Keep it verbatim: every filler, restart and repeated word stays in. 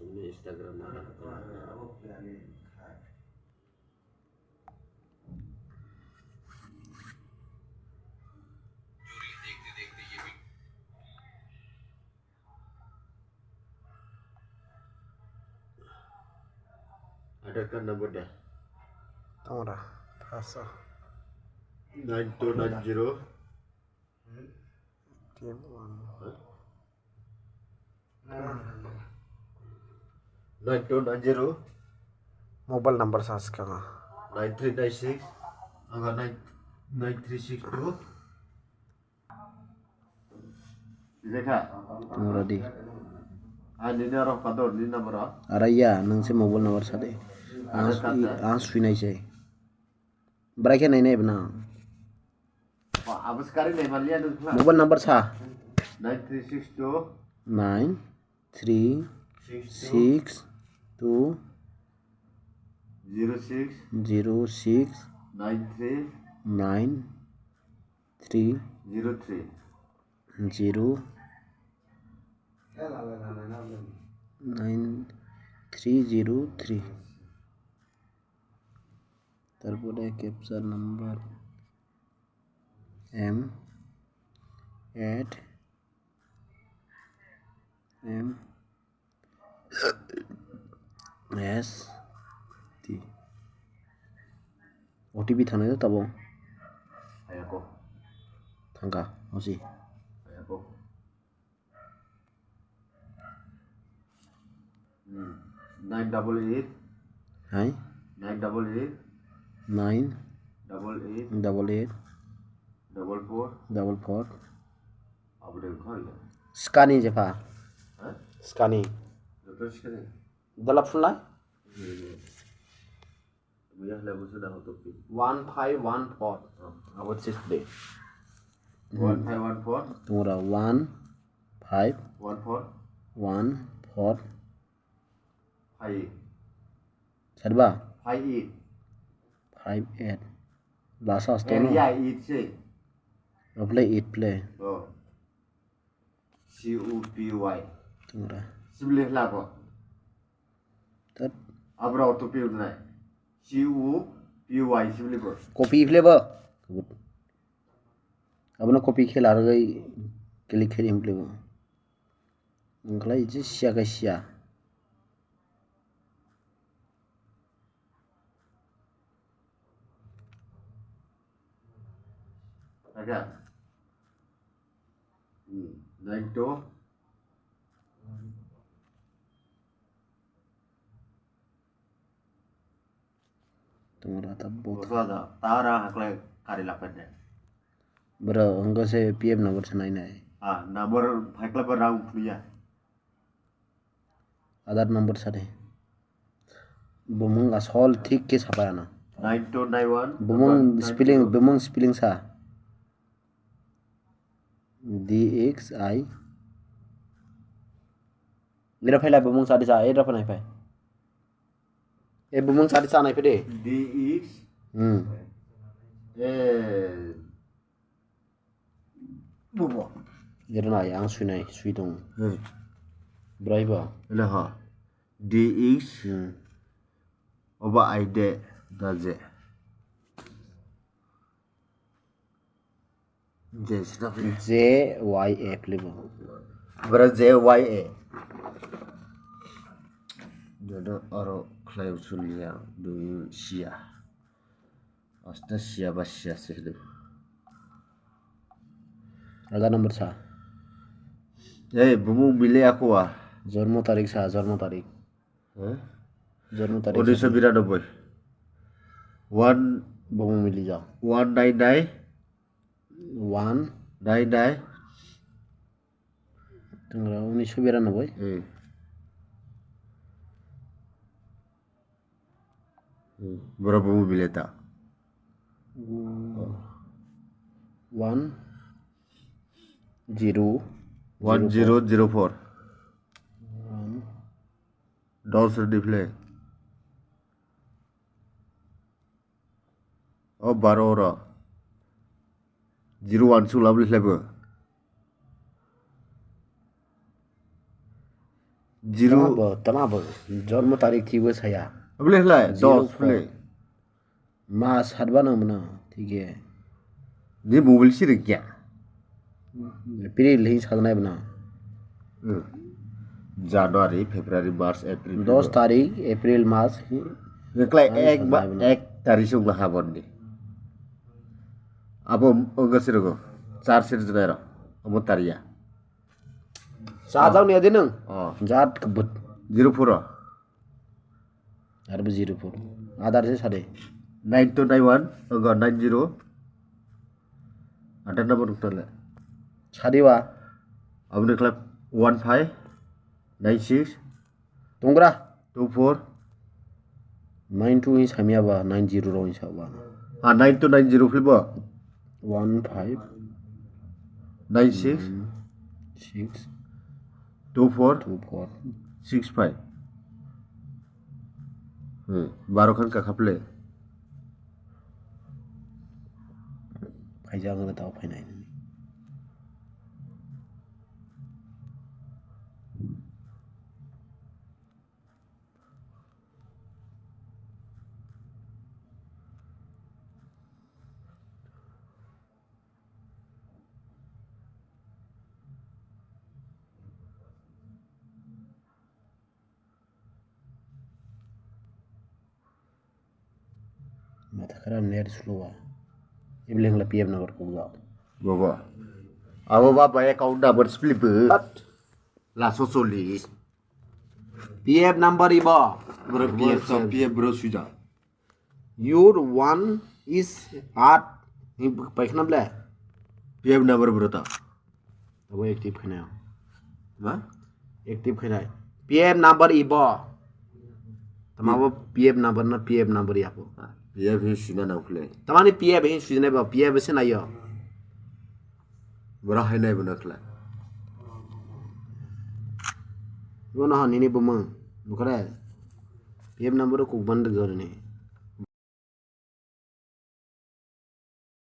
Instagram. Aadhaar card number da. Tongra, thasa. Nine two nine zero. Team one. Nine two nine zero. Mobile number sa swkang. Nine three nine six. Anga nine, nine three six two. Lekha. Tongra di. Ah, nini aro kador, nini number ah. Araya, nang se mobile number sa de. Ang, ang swinai se. Bwrai khe nainai bwna. Mobile number sa. Nine three six two. Nine three six two. Zero six. Zero six. Nine three. Nine three. Zero three. Zero. Nine three zero three. Tarpore captcha number M eight M S T. O T P thangnai da tabuk? Hayako. Thangkha, osi. Hayako. Hmm. Nine double eight. Hai? Nine double eight. Nine. Double eight. Double eight. Double four. Double four. Abo de khoi. Skani jepha. Ha? Skani. Joto skani. Dala phulai? Hmm. One five one four. Oh. Abo six day. One five one four. Tongra one five. One four. One four. Five. Sarba? Five eight. Five eight. Lasa asto no? Yeah, eight se. Play eight play. Oh. C U P Y. Tongra. Sibili hla ko. Tat. Abra auto pay unai. C U P Y sibili ko. Copy phle bo. Abono copy khe larwgwi click khe rim phle bo. Wngkhlai je siya khe siya. Aga. Hmm, nine two. Tongra ta bot. Bosa da, tara haklai kari lapen de. Bro, wngkha se P F number se nai nai. Ah, number haklai ba rang phuya. Aadhaar number sadi. Bumung asol thik khe sapai ano. Nine two nine one. Bumung spelling, bumung spelling sa. D X I. Ira phaila bumung sadi sa, ira phanai phai. E bumung sadi sa nai phai de. D X. Hmm. Eh. Bubo. Ero na yang sui nai, sui tong. Hey. Brai ba? Ele ha. D X. Hmm. Oba ai de, da je. Je sida. J Y A phle bo. Bra J Y A. Dodo oro khlai usulia, do you sia? Asta sia ba sia se do. Aadhaar number sa. Ei, bumung bile akwa. Jormo tarik sa, jormo tarik. Hah? Jormo tarik sa. Unisho biranoboi. One. Bumung mili ja. One nine nine. One. Nine nine. Tongra unisho biranoboi. Hmm. Hmm. Bora bumung bile ta. Hmm. One zero. One zero zero four. One. Dos ready play. O baro oro. Zero one sula bwlai khlaibo. Zero. Tama bo, tama bo. Jormo tarik thibo saya. Abole hlai, Zero dos four. Play. Ma satba nang mano, thik he. Ni mobile si rikya. April hi satnai bana. Hmm. January, February, March, April. Dos tarik, April, March. Eklai ek ba, ek tarik sung habon ni. Abo ongga sirogo. Char sir jnai ro. Amo tariya. Sa jao ni adi nung. Oh. Jat kebut. Zero four. Arbo zero four. Adar se sade. Nine two nine one, ogo nine zero. Adar number nukta le. Sade wa. Aboni khlai one five nine six. Tungra. Two four. Nine two hin samya ba, nine zero rong hin sa ba. Ah, nine two nine zero philbo. One five. Nine six. Six. Two four. Two four. Six five. Hmm, baro khan kakhaple. Phaijak ang tao phainai. Matha khara net slow a. Ibling la P F number kukjak. Bobo. Abo baba account number split bo. Laso choli. P F number ibo. Bro P F so P F bro suja. Your one is at. Ni paikha na ble? P F number bro ta. Abo active khainai. Ma? Active khainai. P F number ibo. Tama bo P F number na P F number ya po. P F hi sina na ukle. Tamani P F hi sina ba P F se na yo. Bora hai nai bana kla. Bono ha nini bumung. Bukare. P F number kuk ban de gor ni.